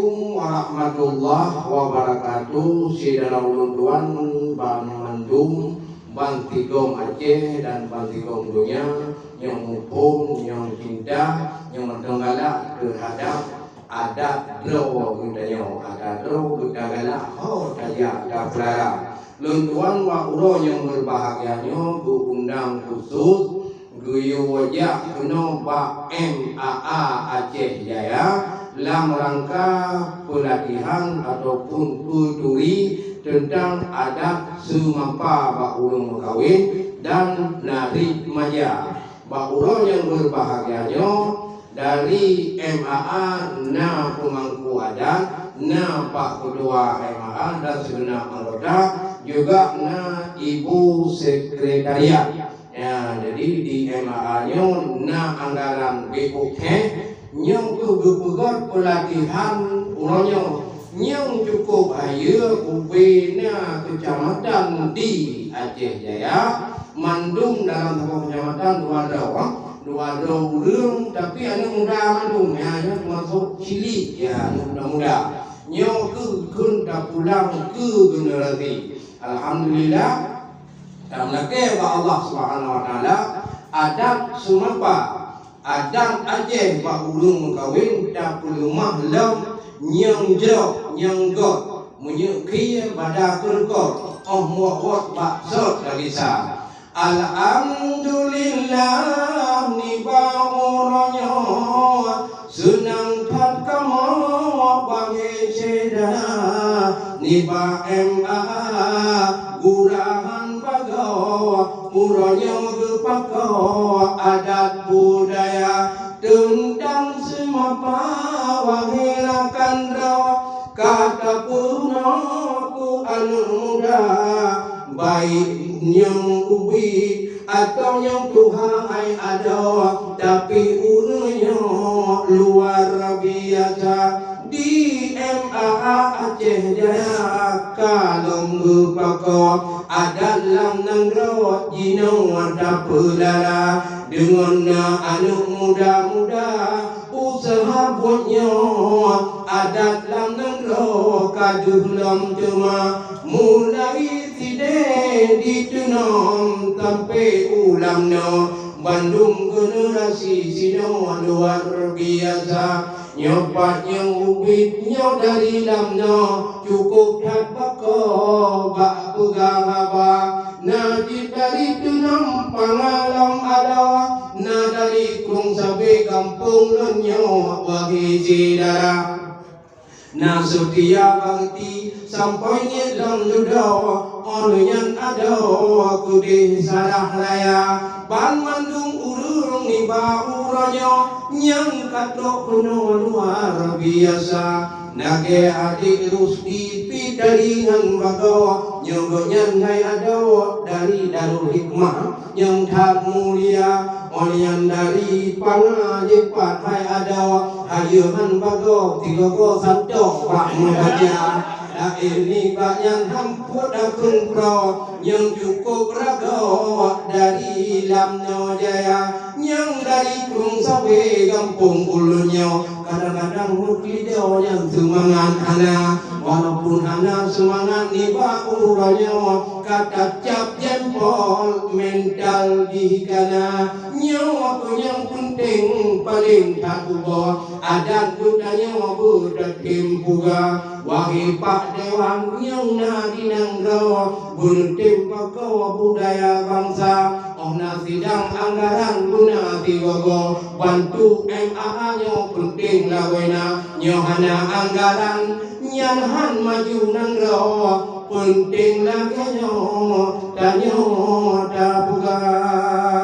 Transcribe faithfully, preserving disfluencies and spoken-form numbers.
Assalamualaikum warahmatullahi wabarakatuh. Syedara ulôn tuan banmandum, bansigom Aceh dan bansigom donya nyang muphom, nyang cinta, nyang mantong galak teuhadab adat droe geutanyoe. Adat droe geutanyoe galak ho tajak tapeulara. Lôn tuan bak uroe nyang beubahgia nyoe geuundang khusus geuyue jak keunoe bak M A A Aceh Jaya lam rangka peulatihan ataupun peuturi teuntang adat seumapa bak ureuëng meukawen dan narit maja. Bak uroe nyang beubahgia nyoe, dari M A A na peumangku adat, na pak keutua M A A dan sigeunap anggota, juga na ibu sekretariat. Ya, jadi di M A A nyoe na anggaran B O K, nyoe keuh geupeugöt peulatihan uroe nyoe. Nyang cukôp hayeue ubé na keucamatan di Aceh Jaya, mandum dalam saboh keucamatan dua droe, dua droe ureuëng, tapi aneuëk muda mandum, ya, nyoe teumasok cilik, ya, aneuëk muda-muda. Nyoe keuh kheun tapulang keu generasi. Alhamdulillah, tameulakée bak Allah Subhanahu Wa Taala, adat seumapa, adat Aceh bak ureuëng meukawen tapeuleumah lom, nyang jroh, nyang göt, meunyoe khie bada keureukoh, óh muwöt-wöt bak sot ka gisa. Alhamdulillah, nibak uroe nyoe seunang that kamoe bagi syedara nibak M A A gurahan bagoe. Uroe nyoe geupakoe adat budaya teuntang seumapa, wahé rakan droe, ka tapeurunoe keu aneuëk muda, baik nyang ubit atawa nyang tuha hai adoe, tapi ureuëng nyoe luar biasa. Di M A A Aceh Jaya ka lom geupakoe adat lam nanggroe jinoe tapeulara deungon na aneuëk muda-muda. Useuha buet nyoe adat lam nanggroe ka deuh lom teuma, mulai sideh di teunong sampai u lam noe, bandum generasi sinoe luar biasa. Nyoe pat nyang ubit nyoe dari lam noe, cukôp that bagoe bak peugah haba. Na cit dari teunong Pangalam adoe, na dari Krueng Sabe gampông lôn nyoe wahé syedara. Na Seutia Bakti sampoe niet lom dudoe, óh lheueh nyan adoe keudeh Sarah Raya. Banmandum ureuëng nibak uroe nyoe nyang ka trok keunoe luar biasa. Lagée adék Rusdi pih dari ngon bagoe, nyoe gobnyan hai adoe dari Darul Hikmah nyang that mulia. Óh lheueh nyan dari Pangalam jipat hai adoe, hayeue han bagoe, tigoe-goe santok bak meubaca. Laén nibak nyan han peuet akeueng proe nyang cukôp ragoe dari lam noe jaya. Nyang dari Krueng Sabe gampông ulôn nyoe, kadang-kadang meukeulidong nyang seumangat hana. Walaupun hana seumangat nibak uroe nyoe, ka tacab jempol mental jih kana. Nyoe keuh nyang peunteng paleng that ubak adat geutanyoe beutatem puga. Wahé pak dewan nyang na di nanggroe, beutem pakoe budaya bansa. Óh na sidang anggaran beuna sigoe-goe, bantu M A A nyoe peunteng lagée na. Nyoe hana anggaran nyan han maju nanggroe, peunteng lagée nyoe tanyoe tapeugah.